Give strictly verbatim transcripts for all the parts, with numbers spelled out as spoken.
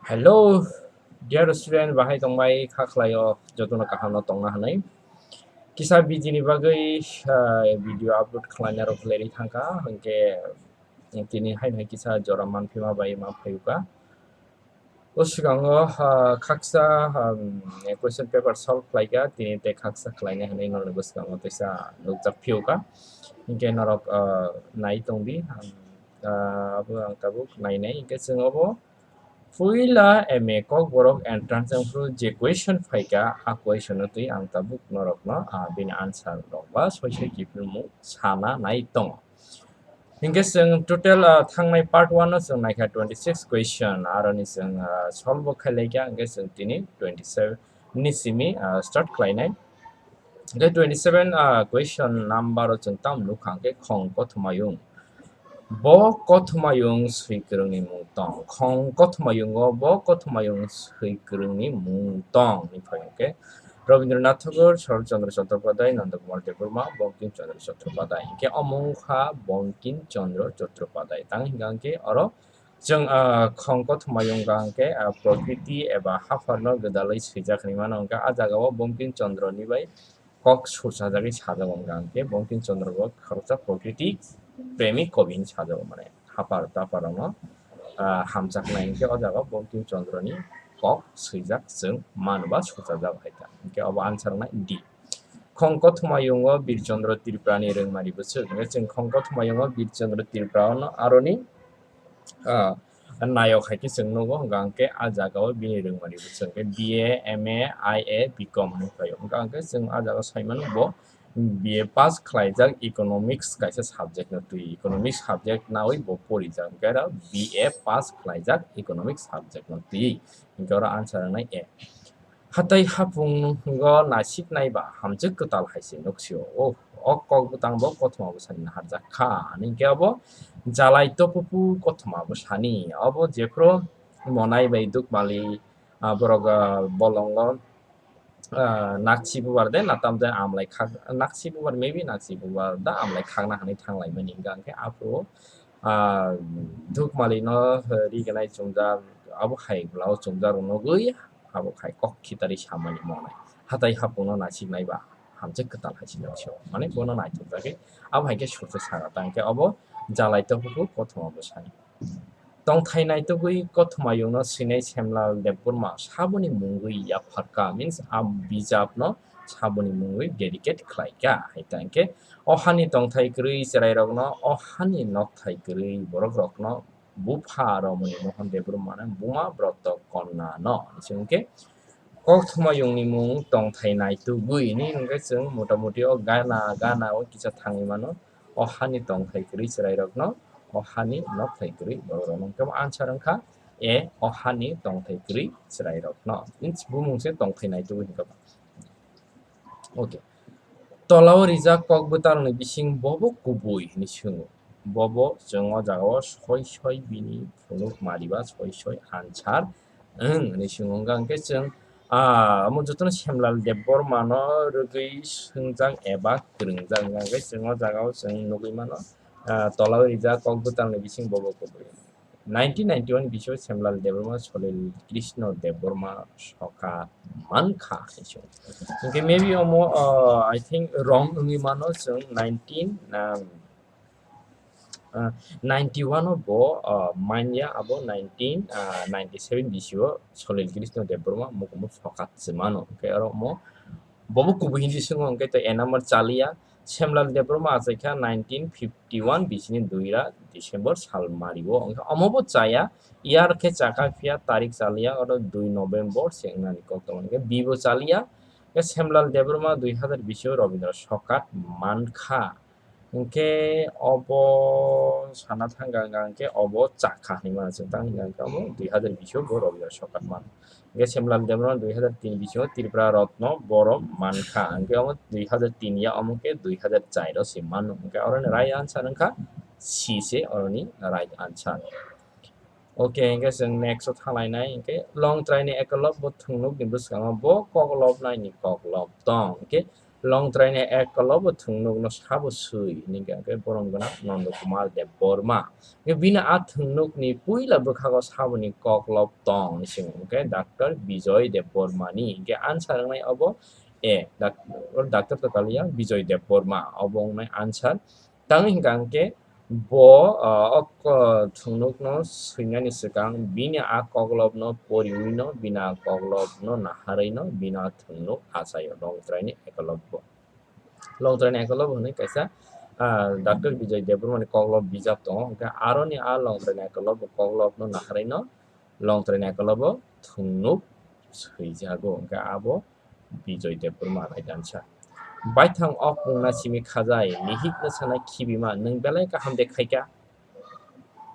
Hello, dear student, bahai tongbai kha khlaio, jotono kaham no tongna hwnwi. Kisa bidi ni bagwi, ah, video upload khlaina rok leri thangkha, hwnkhe tini hai hai kisa jora manphima bai ma phayuka. O swikango, ah, khaksa, um, question paper solve khlaika, tini tei khaksa khlaina hwnwi norokni bwskango teisa nukjak phiyuka. Hwnkhe norok, ah, nai tongdi, um, ah, abo ang tabuk nainai, hwnkhe chwng obo puila M A Kokborok entrance wngphuru je question phaika, a question no twi ang tabuk norokno, ah, bini answer rok ba soi soi kiphilmung sana nai tongo. Hingke chwng total, ah, thangnai part one no chwng naikha twenty six question, aroni chwng, ah, solve bo khailaikha, hingke chwng tini twenty seven ni simi, ah, start khlainai. Hingke twenty seven, ah, question number o chwng tam nukha hingke khong kothoma yung. Bo kothoma yung swi kwrwngni mung tong. Khong kothoma yungo bo kothoma yung swi kwrwngni mung tong. Ni phai hingke Rabindranath Tagore, Sharat Chandra Chattopadhyay, Nanda Kumar Debbarma, Bankim Chandra Chattopadhyay. Hingke omo wngkha Bankim Chandra Chattopadhyay. Tang hingka hingke oro chwng, ah, khong kothoma yungka hingke, ah, prokriti eba hapharno gwdalwi swijak hinwi mano. Hingke ah jagao Bankim Chandra ni bai kok surchajagwi sajago hingka hingke Bankim Chandra bo khoroksa prokriti premi kobi hinwi sajago mane. Hapar taparrokno, ah, hamjaknai hingke o jaga Bankim Chandra ni kok swijak chwng mano ba suchajak hai ta. Hingke obo answer wngnai D. Khong kothoma yungo Bir Chandra Tripura ni rwngmari bwswk. Hingke chwng khong kothoma yungo Bir Chandra Tripura no aroni, ah, nayok hai khe chwng nugo, hingka hingke ah jaga o bini rwngmari bwswk hingke B A, M A, I A, B Com hinwi khlaio. Hingka hingke chwng ah jaga o sai mano bo B A pass khlaijak economics kaisa subject no twi, economics subject nawi bo porijak, hingke aro B A pass khlaijak economics subject no twi, hingke oro answer wngnai A. Hatai hapung no naisik naiba hamjwk kwtal hai se nuksio, o, o kok bwtang bo kothoma bwsani naharjak kha, hingke abo jalai topupu kothoma bwsani, abo jephru monai bai dukmali, ah, borok, ah, bolongo, ah, naksi bubar de natam de amlai khak, naksi bubar, maybe naksi bubar da amlai khakna hinwi thanglaimani hingka hingke aphuru, ah, dukmali no, eh, riganai chumjak, abo hai blao chumjak rok nugwi abo hai kok khitari samani monai. Hatai hapung no naisik naiba hamjwk kwtal hai se nuksio. Mane bono naithok jagwi abo hai khe sursa saga tang khe obo jalai topupu kothoma bwsani. Tongthai naitugwi kothoma yungno swinai Semlal Debbarma saboni mungwi yapharkha, means a bijapno saboni mungwi dedicate khlaikha hai ta hingke o hani tongthai kwrwi chwrairokno, o hani nokthai kwrwi borokrokno bupha Romoni Mohon Debbarmano buma Broto Konna no hingke kothoma yungni mung tongthai naitugwi ni hingke chwng motamuti o gana gana o kisa thangwi mano. O hani tongthai kwrwi chwrairokno, o hani nokthai kwrwi borokrokno. Hwnkhe bo answer wngkha A, o hani tongthai kwrwi chwrairokno. Means bumung se tongthai naitugwi hwnkhe ba. Okay. Tolao rijak kok bwtarokni bising bobo kubui hinwi swngo. Bobo chwng o jagao soi soi bini phunuk mariba soi soi answer wng hinwi swngo. Hwnkhe chwng, ah, omo jotono Semlal Debbarmano rwgwi swngjak eba kwrwngjak. Hwnkhe chwng o jagao chwng nugwi mano, ah, tolao rijak kok bwtarokni bising bobo kubui. Nineteen ninety-one bisio Semlal Debbarma Solil Krishna Debbarma soka mankha hinwi swngo. Hwnkhe maybe omo, ah, I think wrong wngwi mano chwng nineteen, um, ah, ninety-one o bo, ah, manya abo nineteen, ah, ninety-seven bisio Solil Krishna Debbarma mukumu phokat se mano. Hwnkhe oro omo bobo kubui hinwi swngo, hwnkhe to A number chaliya. Semlal Debbarma achaikha nineteen fifty-one bisini dui ra December sal mario. Hwnkhe omo bo chaya, year khe chakha phiya tarik chaliya, oro dui November se wngnani kok tongmani. Hwnkhe B bo chaliya, hwnkhe Semlal Debbarma dui hazar bisio Robindra sokat mankha. Hwnkhe obo sana thangkha hwnkha hwnkhe obo chakha hinwi mano chwng tang hwnkha hwnkhe obo dui hazar bisio bo Robindra sokat mano. Hwnkhe Semlal Debbarma dui hazar tin bisio Tripura Rotno borok mankha. Hwnkhe omo dui hazar tin ya omo khe dui hazar char o se mano. Hwnkhe oroni right answer wngkha C se oroni right answer. Okay, hwnkhe chwng next o thanglainai hwnkhe long trai ni ekolob bo thwngnuk ni bwskango bo kok lobnai ni kok lob tong. Hwnkhe Longtraini ekolobo thwngnukno sabo swi, hwnwi khe borok gwnang Nondo Kumar Debbarma. Hwnkhe bini a thwngnukni puila bwkhago saboni koklop tong hwnwi swngo, hwnkhe Doctor Bijoy Debbarmani. Hwnkhe answer wngnai obo A, dak-, Doctor to kaliya, Bijoy Debbarma, obo wngnai answer. Tamo hwnka hwnkhe bo, ah, o ko-, thwngnukno swinani swkang bini a koklopno poriwino, bini a koklopno naharwino bini a thwngnuk achaio, Longtraini ekolobo. Longtraini ekolobo hwnwi kaisa, ah, Doctor Bijoy Debbarmani koklop bijap tongo, hwnkhe aroni a Longtraini ekolobo koklopno naharwino Longtraini ekolobo thwngnuk swijago, hwnkhe abo Bijoy Debbarma right answer. Baithang o pungna simi khajai, lihikno sanai khibima, nwng belai kaham de khaikha?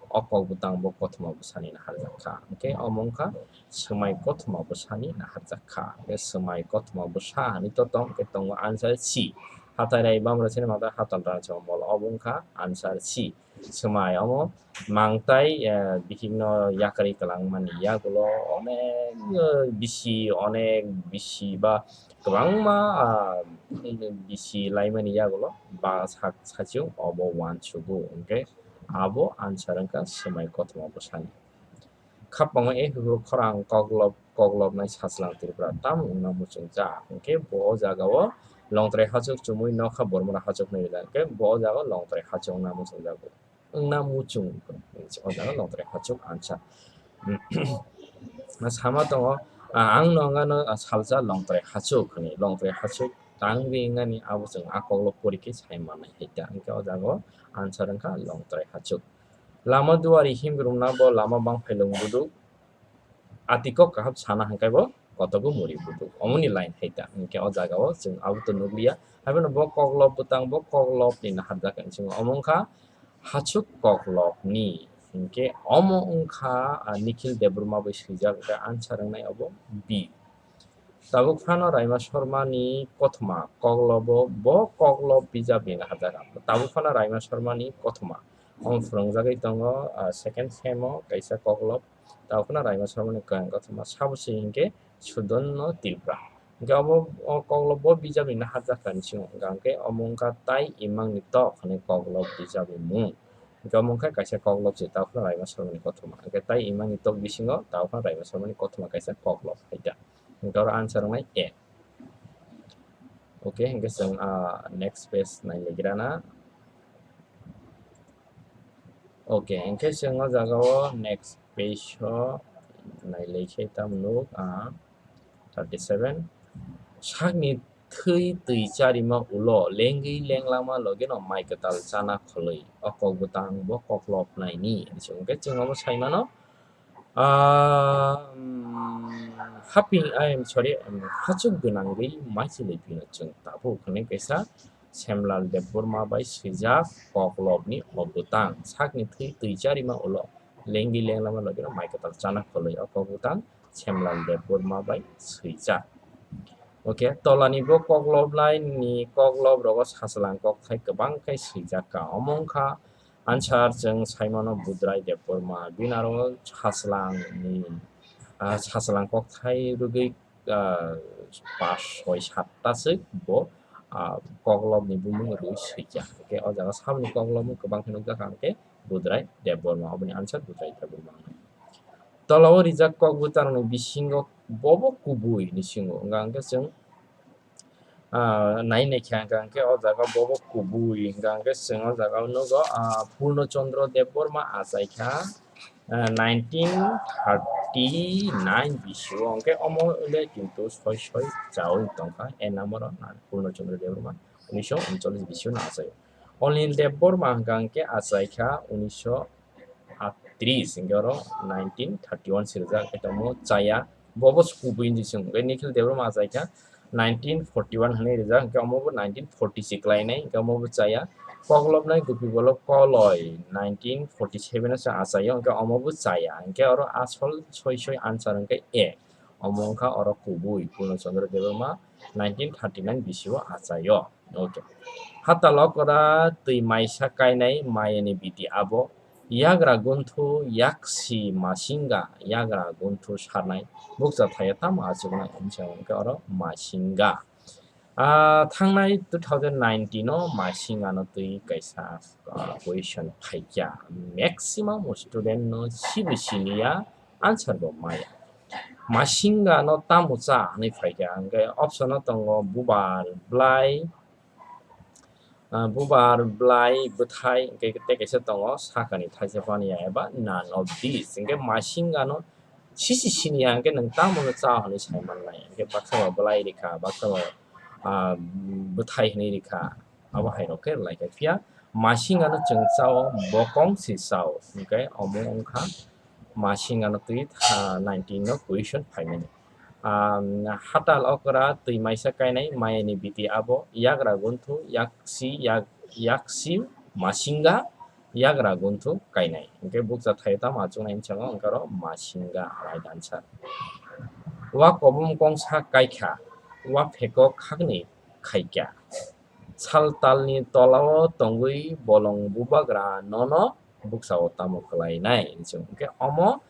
O kok bwtang bo kothoma bwsani naharjak kha. Hwnkhe omo wngkha swmai kothoma bwsani naharjak kha. Hwnkhe swmai kothoma bwsa hwnwi to tong, hwnkhe tongo answer C. Hatai rai bamra sini mata hatal rang chama mol, obo wngkha answer C. Swmai omo mangtai, eh, bihikno yakarwi kwlangmani yagulo onek, eh, bisi, onek bisi ba kwbangma, ah, bisi laimani yagulo ba sak-, sachung obo uansugo, hwnkhe abo answer wngkha swmai kothoma bwsani. Khapangma e hwhwk khorang koklop, koklopnai Sachwlang Tripura tamo wngna muchungjak, hwnkhe bo o jagao Longtrai hachuk chumui nokha Bormora hachuk hwnwi rijak, hwnkhe bo o jagao Longtrai hachuk wngna muchungjago. Wngna muchung, o jaga Longtrai hachuk answer. Sama tongo, ah, ang no wngano, ah, salsa Longtrai hachuk hwnwi, Longtrai hachuk tangwi wngnani abo chwng a koklop pori khe sai mannai hai ta. Hwnkhe o jaga o answer wngkha Longtrai hachuk. Lama duari himrumna bo lama bangphailung buduk. Ati kok kaham sana hwnkhe bo kotogo muri buduk. Omoni line hai ta. Hwnkhe o jaga o chwng abo to nukliya. Haiphano bo koklop bwtang, bo koklop ni naharjak hinwi swngo. Omo wngkha hachuk koklop ni. Hwnkhe omo wngkha, ah, Nikhil Debbarma bai swijak, hwnkhe answer wngnai obo B. Tabuk phano Raima Sharma ni kothoma koklobo, bo koklop bijap ni naharjak. Tabuk phano Raima Sharma ni kothoma. Omo phwrwngjagwi tongo, ah, second sem o kaisa koklop. Tabuk phano Raima Sharma ni kwrwng kothoma sabo se hinkhe Sudono Tripura. Hwnkhe obo o koklop bo bijap ni naharjak kha ni simo hwnkha hwnkhe omo wngkha Tai Imang ni Tok hwnwi koklop bijap ni mung. Hwnkhe omo wngkha kaisa koklop se tabuk phano Raima Sharma ni kothoma. Hwnkhe Tai Imang ni Tok bisingo tabuk phano Raima Sharma ni kothoma kaisa koklop hai ta. Hwnkhe oro answer wngnai A. Okay, hwnkhe chwng, ah, next page nai ligrana. Okay, hwnkhe chwng o jaga o next page o nai lai khe tamo nuk, ah, thirty seven. Sakni thwi twi charima ulo lengwi lenglama logi no mai kwtal chana kholwi. O kok bwtang bo koklop nai ni. Hwnkhe chwng omo sai mano. Ah, mm, haping, I am sorry, um, hachuk gwnangwi maichilwi phino chwng tabuk hwnwi kaisa Semlal Debbarma bai swijak koklopni o bwtang sakni thwi twi charima ulo lengwi lenglama logino mai kwtal chana kholwi o kok bwtang Semlal Debbarma bai swijak. Okay, tolani bo koklopnai ni koklop rogo Sachwlang kokthai kwbang khe swijak kha. Omo wngkha answer chwng saimano Budrai Debbarma, bini aro Sachwlang ni, ah, Sachwlang kokthai rwgwi, ah, pas soi satta swk bo, ah, koklopni bumung rwgwi swijak. Hwnkhe o jaga saboni koklopno kwbang khe nukjak kha, hwnkhe Budrai Debbarma, oboni answer Budrai Debbarma wngnai. Tolao rijak kok bwtangni bisingo bobo kubui ni singo wngkha hwnkhe chwng, ah, nai naikha hwnkha hwnkhe o jaga bobo kubui hwnkha hwnkhe chwng o jaga o nugo, ah, Purno Chandra Debbarma achaikha, ah, nineteen thirty nine bisio hwnkhe omo le kintu soi soi chaui tongkha a number o Purno Chandra Debbarma unisho uncholish bisio no achaio. Onil Debbarma hwnkha hwnkhe achaikha unisho aatris, hwnkhe oro nineteen thirty one sirijak, hwnkhe omo chaya, bobo kubui hinwi chwng, hwnkhe Nikhil Debbarma achaikha nineteen forty one hwnwi rijak, hwnkhe omo bo nineteen forty si klainai, hwnkhe omo bo chaya, koklopnai Gopi Bolop Koloi nineteen forty seven o se achaio, hwnkhe omo bo chaya, hwnkhe oro asol soi soi answer hwnkhe A, omo wngkha oro kubui Purno Chandra Debbarma nineteen thirty nine bisio achaio. Okay. Hatalo kora twi maisa kainai mayani biti abo. Yagra gunthu yaksi masinga, yagra gunthu sarnai. Bukcha thaya tamo achuknai hinwi sa hwnkhe oro masinga. Ah, thangnai two thousand nineteen o Masinga no twi kaisa, ah, question phaikya. Maximum student no sibo siniya, answer bo maya. Masinga no tamo cha hwnwi phaikya, hwnkhe option o tongo bubar, blai, ah, bubar, blai, bwthai, hwnkhe tei kaisa tongo sakani thaisa paniya eba none of these. Hwnkhe Masinga no sisi siniya hwnkhe nwng tamo no cha hwnwi sai mannai. Hwnkhe baksa bo blai rikha, baksa bo, ah, bwthai hwnwi rikha. Abo hai rok khe rwlai kha. Phiya Masinga no chwng chao, bokong se chao. Hwnkhe omo wngkha Masinga no twi, ah, nineteen no question phaimani. Ah, hatal okra twi maisa kainai, mayani biti abo, yagra gunthu, yaksi, yak-, yaksi, Masinga, yagra gunthu kainai. Hwnkhe bukcha thaio tamo achuknai hinwi swngo, hwnkhe oro Masinga right answer. Wa kobom kongsa kaikha, wa pheko khakni khaikya. Sal talni tolao tongwi bolong bubagra nono bukchao tamo kwlainai hinwi swngo. Hwnkhe omo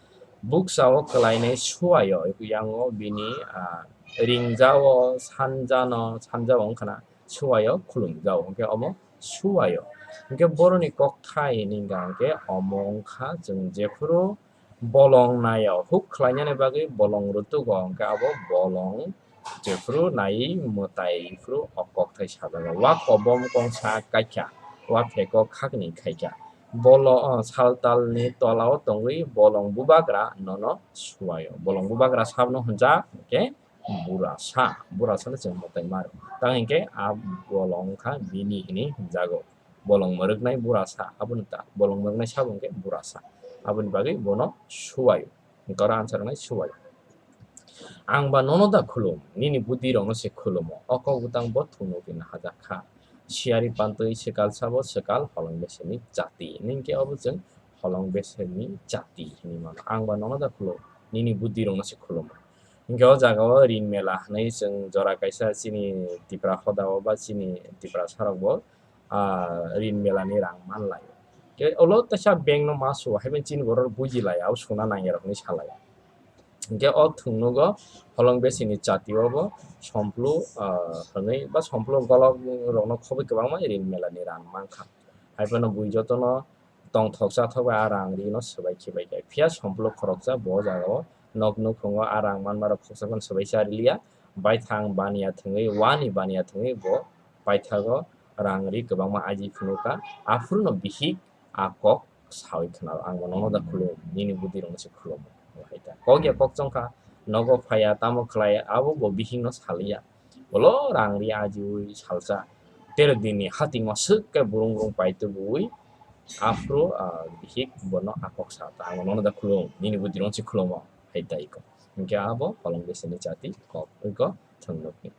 bukchao kwlainai suaio, yango bini, ah, ringjao, sanjano, sanjao wngkhana suaio khulumjao, hwnkhe omo suaio. Hwnkhe boroni kokthai hwnwi hwnkha hwnkhe omo wngkha chwng jephuru bolong naio, huk khlainani bagwi bolong rutugo, hwnkhe abo bolong jephuru naiwi mwtai phuru o kokthai sajago. Wa kobom kongsa kaikha, wa pheko khakni khaikha. Bolo-, o, sal talni tolao tongwi bolong bubagra nono suaio. Bolong bubagra sabno hwnjak hwnkhe burasa. Burasa no chwng mwtai maro. Tang hwnkhe a bolong wngkha bini hwnwi hwnjago. Bolong mwrwknai burasa, aboni ta, bolong mwrwknai sabo hwnkhe burasa. Aboni bagwi bono suaio. Hwnkhe oro answer wngnai suaio. Ang ba nono da khulum, nini budi rokno se khulumo. O kok bwtang bo thwngno khe nahajak kha. Siyari pantwi swkal sabo swkal holong beserni chati. Nini khe obo chwng holong beserni chati hinwi mano. Ang ba nono da khulum, nini budi rokno se khulumo. Hwnkhe o jaga o rin mela hinwi chwng jora kaisa chini Tipra hoda o ba chini Tiprasa rok bo, ah, rin mela ni rang manlai. Khe olo teisa bank no ma su hai bai chini borok buji lai, abo suna nang ya rok hinwi salai. Hwnkhe o thwngnogo holong besini chati o bo somplu, ah, hwnwi ba somplu golok rokno khobwi kwbangma rin mela ni rang mankha. Hai phano bui jotono tongthok chathok bai a rang rino swbai khibai kha. Phiya somplu khoroksa bo jaga o nok nukhungo a rang manma rok khoroksa phano swbai cha riliya. Baithang baniya thwngwi, wani baniya thwngwi bo paithago rang ri kwbangma aji phunukha. Aphuru no bihik a kok sawi khwnaro, ang bo nono da khulum, nini budi rokno se khulumo. Hai ta. Kok ya kok chongkha, nogo phaiya, tamo khlaiya, abo bo bihik no saliya. Bolo rang ri ajiwi salsa. Tero din ni hating o swk khe burung burung pai tubuwi. Aphuru, ah, bihik bono a kok sa ta. Ang bo nono da khulum, nini budi rokno se khulumo. Hai ta iko. Hwnkhe abo holong besini chati kok, iko thwng nukni.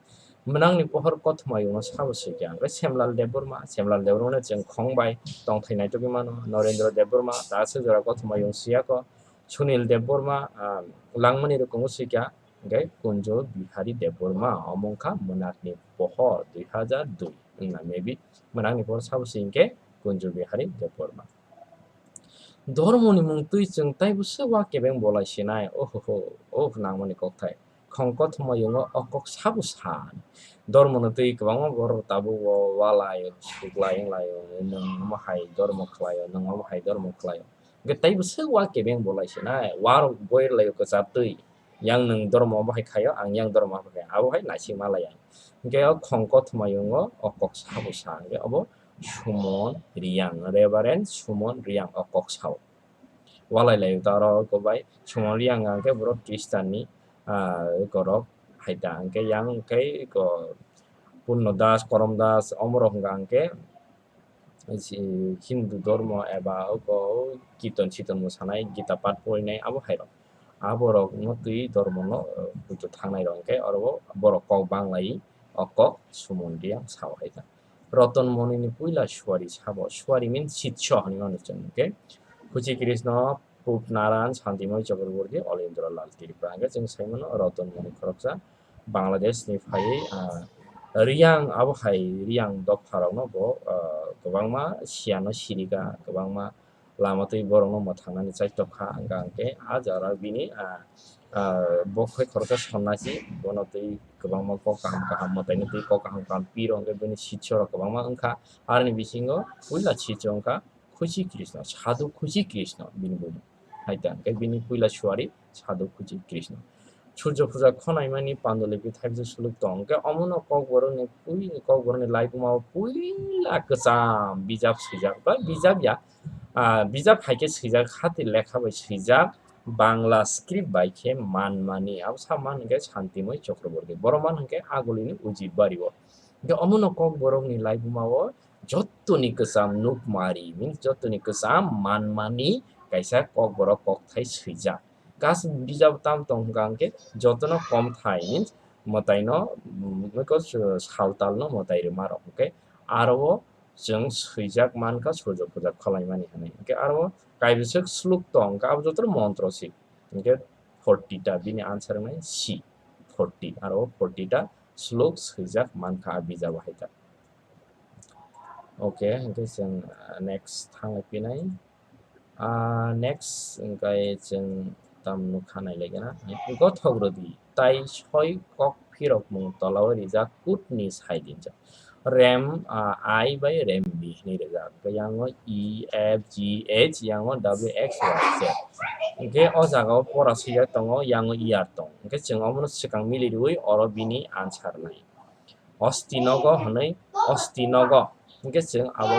Mwnangni pohor kothoma yungno sabo swi khe ang khe Semlal Debbarma, Semlal Debbarmano chwng khong bai tongthai naitugwi mano, Norendra Debbarma, ta aswk jora kothoma yung siyako, Sunil Debbarma, ah, langmani rwkwngo swi kha, hwnkhe Kunjo Bihari Debbarma, omo wngkha mwnakni pohor dui hajar dui wngna maybe, mwnakni pohor sabo swi hwnkhe Kunjo Bihari Debbarma. Dhormoni mung twi chwng taibo se wa kebeng bolai sinai. Ohoho, oh, nangmani kokthai. Khong kothoma yungo o kok sabo sa. Dhormono twi kwbangma borok tabuk o walai, suklai, wnglaio, nwng omo hai dhormo khlaio, nwng omo hai dhormo khlaio. Hwnkhe taibo se wa kebeng bolai sinai. Warok boirlaio kwchar twi. Yang nwng dhormo omo hai khaio, ang yang dhormo omo khaio. Abo hai naising malai ang. Hwnkhe o khong kothoma yungo o kok sabo sa. Hwnkhe obo Sumon Riyang, Reverend Sumon Riyang o kok sao. Walai lai ta oro ko bai Sumon Riyang hwnkhe borok Christian ni, ah, borok hai ta hwnkhe yang hwnkhe ko Purno Das, Korom Das, omorok hwnkha hwnkhe si Hindu dhormo eba oko kirtan sitan mosanai, Gita pat porinai abo hai rok. Aborok no twi dhormo no, uh, buitu thangnai rok hwnkhe oro borok kok banglai o kok Sumon Riyang sao hai ta. Roton Monini puila suari sabo. Suari means sitso hinwi mano chwng, okay? Khuchi Krishna, Pup Naran, Santimoy Chakraborty, Olendra Lal Tripura. Hwnkhe chwng sai mano Roton Moni khoroksa Bangladesh ni phaiwi, ah, Riyang, abo hai Riyang dopha rokno bo, ah, kwbangma siyano sirika, kwbangma lama twi borokno mwthangnani chaitok kha, hwnkha hwnkhe a jora bini, ah, ah, bo khai khoroksa sonnasi, bono twi kwbangma kok kaham kaham mwtaino twi kok kaham kaham piro, hwnkhe bini sitsorok kwbangma wngkha. Aroni bisingo puila sitso wngkha Khuchi Krishna, Sadhu Khuchi Krishna bini bumo. Hai ta hwnkhe bini puila suari Sadhu Khuchi Krishna. Surjo puja khonaimani pandolipi thaibisa suluk tong. Hwnkhe omono kokborokni pui-, kokborokni laibuma o puila kwcham bijap swijak ba bijap ya, ah, bijap hai khe swijak hati lekha bai swijak Bangla script bai khe manmani. Abo sa man hwnkhe Shantimoi Chakraborty. Borok man hwnkhe Agulini Ujibari o. Hwnkhe omono kokborokni laibuma o jottoni kwcham nukmari, means jottoni kwcham manmani kaisa kokborok kokthai swijak. Gas bijap tam tong hwnkha hwnkhe jotono komthai, means mwtaino, mm, eko s-, saltalno mwtai rwma rok. Hwnkhe aro o chwng swijak mankha surjo puja kholaimani hinwi. Hwnkhe aro o kaibiswk sluk tong, hwnkhe abo jotono montro si. Hwnkhe forty ta bini answer wngnai C, forty. Aro o forty ta sluk swijak mankha a bijabo hai ta. Okay, hwnkhe chwng, ah, next thanglai pinai. Ah, next hwnkhe chwng tam nukha nailaigena. Gothok rwdi, tai soi kok phirokmung tolao rijak kutni sai dinjak. Rem, ah, I bai rem B hinwi rijak. Hwnkhe yango E, F, G, H, yango W, X, Y, Z. Hwnkhe o jagao pora swijak tongo, yango E R tongo. Hwnkhe chwng omono swkang mili rwui oro bini answer nai. Osti nogo hwnwi, osti nogo. Hwnkhe chwng abo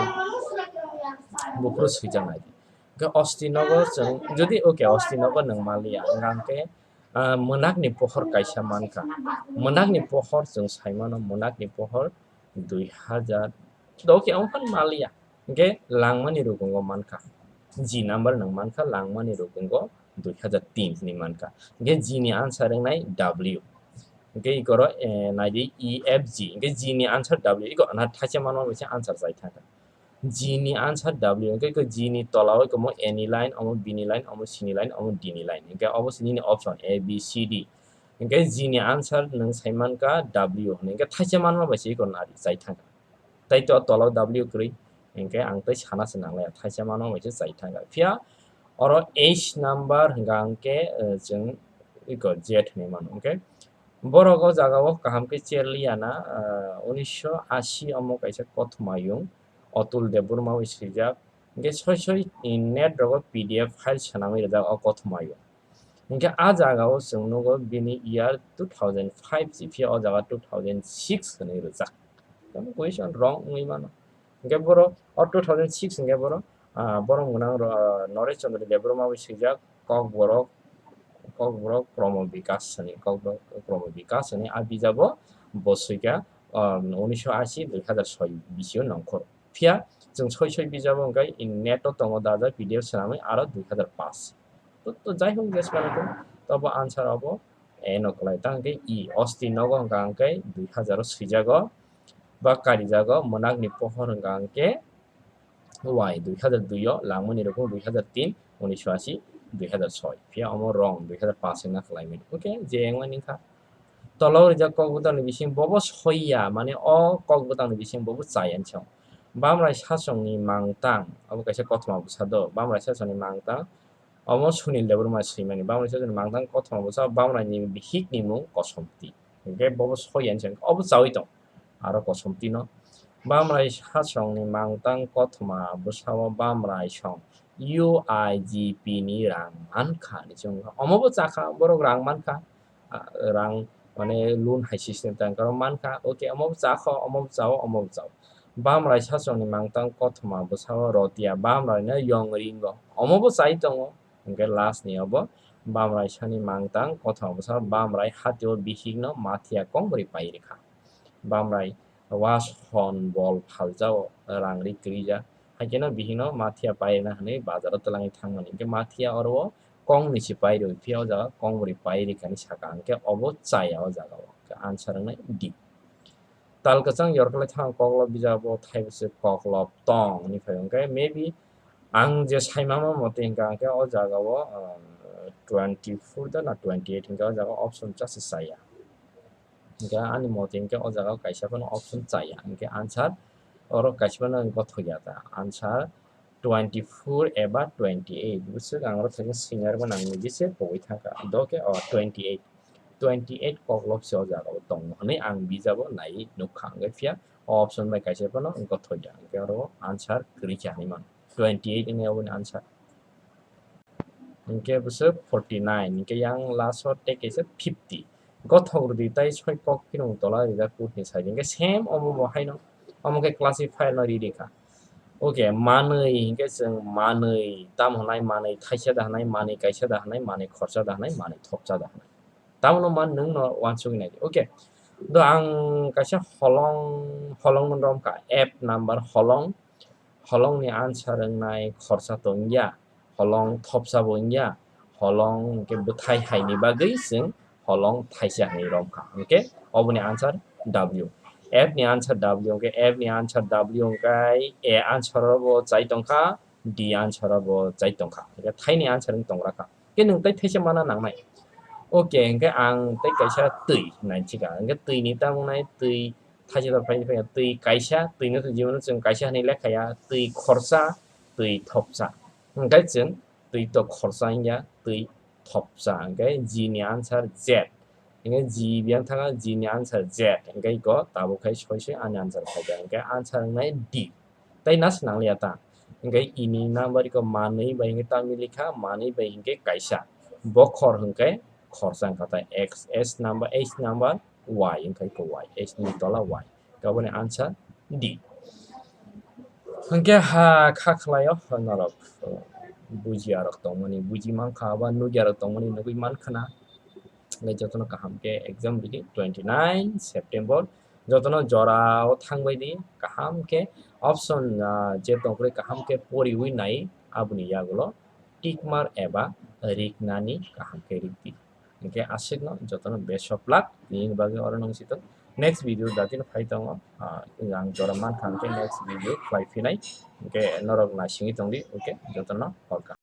buphuru swijak nai di. Hwnkhe osti nogo chwng, jodi, okay, osti nogo nwng manliya, hwnkha hwnkhe, ah, mwnakni pohor kaisa mankha. Mwnakni pohor chwng sai mano, mwnakni pohor dui hajar. Doki omo phano manliya. Hwnkhe langmani rukungo mankha. G number nwng mankha langmani rukungo dui hajar tin hinwi mankha. Hwnkhe G ni answer wngnai W. Hwnkhe ikoro, eh, naidi E F G. Hwnkhe G ni answer W. Iko na thaisa manma bai se answer chai thangkha. G ni answer W. Hwnkhe iko G ni tola o iko mo A ni line, omo B ni line, omo C ni line, omo D ni line. Hwnkhe obo se nini option A, B, C, D. Hwnkhe G ni answer nwng sai mankha W hwnwi. Hwnkhe thaisa manma bai se iko nari chai thangkha. Tai to tola o W kwrwi, hwnkhe ang tei sana se nanglaiya, thaisa mano bai se chai thangkha. Phiya oro H number hwnkha hwnkhe, eh, chwng iko Z hinwi mano. Hwnkhe borok o jaga o kaham khe cherliya na, eh, unisho ashi omo kaisa kothoma yung Atul Debbarma bai swijak. Hwnkhe soi soi net rogo P D F file swnamwi rijak o kothoma yung. Hwnkhe a jaga o chwng nugo bini year two thousand five si, phiya o jaga two thousand six hwnwi rijak. Tamo question wrong wngwi mano. Hwnkhe borok o two thousand six hwnkhe borok, ah, borok mwnang ro-, ah, Noresh Chandra Debbarma bai swijak Kokborok, Kokborok Kromo Bikas hwnwi, Kokborok Kromo Bikas hwnwi a bijabo bo swikha, ah, unisho ashi dui hazar soi bisio nongkhor. Phiya chwng soi soi bijabo hwnkhe in net o tongo dajak P D F swnamwi aro dui hazar paanch. To, to jai hok jesmani to, to bo answer obo A no kwlai. Ta hwnkhe E, osti nogo hwnkha hwnkhe dui hazar o swijago, ba karijago, mwnakni pohor hwnkha hwnkhe Y, dui hazar dui o, langmani rokong dui hazar tin, unisho ashi, dui hazar soi. Phiya omo wrong, dui hazar paanch wngna kwlaimani. Okay, je wngmani wngkha. Tolao rijak kokbwtangni bising bobo soiya, mane o kokbwtangni bising bobo chaya hinwi sao. Bamrai sasongni mangtang, abo kaisa kothoma bwsa do, Bamrai sasongni mangtang, omo Sunil Debbarma swimani, Bamrai sasongni mangtang kothoma bwsa, Bamraini bihikni mung Kosomti. Hwnkhe bobo soiya hinwi sao, obo chaui tong, aro Kosomtino. Bamrai sasongni mangtang kothoma bwsao Bamrai song U I G P ni rang mankha hinwi se wngkha. Omobo chakha, borok rang mankha. Ah, rang, mane, loan hai system tang karo mankha. Okay, omo bo chakho, omo bo chao, omo bo chao. Bamrai sasongni mangtang kothoma bwsao Rotia Bamraino yong ringo. Omo bo chai tongo. Hwnkhe last ni obo Bamrai sani mangtang kothoma bwsao Bamrai hatio bihikno mathiya kongbrwi pai rikha. Bamrai was hon bol phaljao rang ri kwrwija. Haikhe no bihikno mathiya pai rwna hwnwi bazaro twlangwi thangmani. Hwnkhe mathiya oro o kong ni se pai rwi phiya o jaga kong bwrwi pai rikha hinwi sakha, hwnkhe obo chaya o jaga o. Hwnkhe answer wngnai D. Tal kwchang yorkhlai thang koklop bijabo thaibo se koklop tong hinwi phai o. Hwnkhe maybe ang je saimama mote hwnkha hwnkhe o jaga o, ah, twenty four da na twenty eight hwnkhe o jaga option cha se chaya. Hwnkhe ani mote hwnkhe o jaga o kaisa phano option chaya, hwnkhe answer oro kaisa phano gothok ya ta. Answer twenty four eba twenty eight. Bwswk ang oro thangwi swinar bo nangni bisi pogwi thangkha. Doke o twenty eight. Twenty eight koklopsi o jaga o tongo hwnwi ang bijabo nai nukha. Hwnkhe phiya o option bai kaisa phano gothok ya. Hwnkhe oro answer kwrwi khe hinwi mano. Twenty eight wngwi aboni answer. Hwnkhe bwswk forty nine, hwnkhe yang last o tei kaisa fifty. Gothok rwdi tai soi kok phirung tola rijak kutni side. Hwnkhe same omo bo haino, omo khe classifier no ridi kha. Okay, manwi hwnkhe chwng manwi, tamo hwnai manwi thaisa da hwnai, manwi kaisa da hwnai, manwi khorsa da hwnai, manwi thopsa da hwnai. Tamo no man nwng no uansugwi nai di. Okay, do ang kaisa holong, holong no rom kha, F number holong, holong ni answer wngnai khorsa to wngya, holong thopsa bo wngya, holong hwnkhe bwthai hai ni bagwi chwng holong thaisa hinwi rom kha. Hwnkhe oboni answer W. F ni answer W, hwnkhe F ni answer W hwnkhe A answer ro bo chai tong kha, D answer ro bo chai tong kha. Hwnkhe thai ni answer wng tong ra kha. Hwnkhe nwng tai thaisa mana nangnai. Okay, hwnkhe ang tei kaisa twi nai chika. Hwnkhe twi ni tamo nai twi thaisa da phai phai twi kaisa, twi no to jibon no chwng kaisa hinwi lekha ya, twi khorsa, twi thopsa. Hwnkhe chwng twi to khorsa wngya, twi thopsa. Hwnkhe G ni answer Z. Hwnkhe G biyang thanga, G ni answer Z. Hwnkhe go tabuk khai soi soi ani answer phaikha. Hwnkhe answer wngnai D. Tei na swnang liya ta. Hwnkhe E ni number ko manwi bai hwnkhe tamni likha, manwi bai hwnkhe kaisa. Bokhor hwnkhe khorsa wngkha ta X, S number, H number, Y wngkha ko Y, H ni tola Y. Kaboni answer D. Hwnkhe ha kha khlaio norok bujiya rok tongmani, buji mankha ba nukya rok tongmani nugwi mankha na. Hwnkhe jotono kaham khe exam ridi twenty nine September. Jotono jora o thangbai di kaham khe option, ah, je tongkhe kaham khe poriwi nai aboni yagulo tick mark eba riknani kaham khe rikdi. Hwnkhe aswkno jotono best of luck. Nini bagwi oro nung sitok. Next video datino phai tongo. Ah, ang jora mankha hwnkhe next video khlai phinai. Hwnkhe norok naisingwi tongdi. Okay, jotono hor kaham.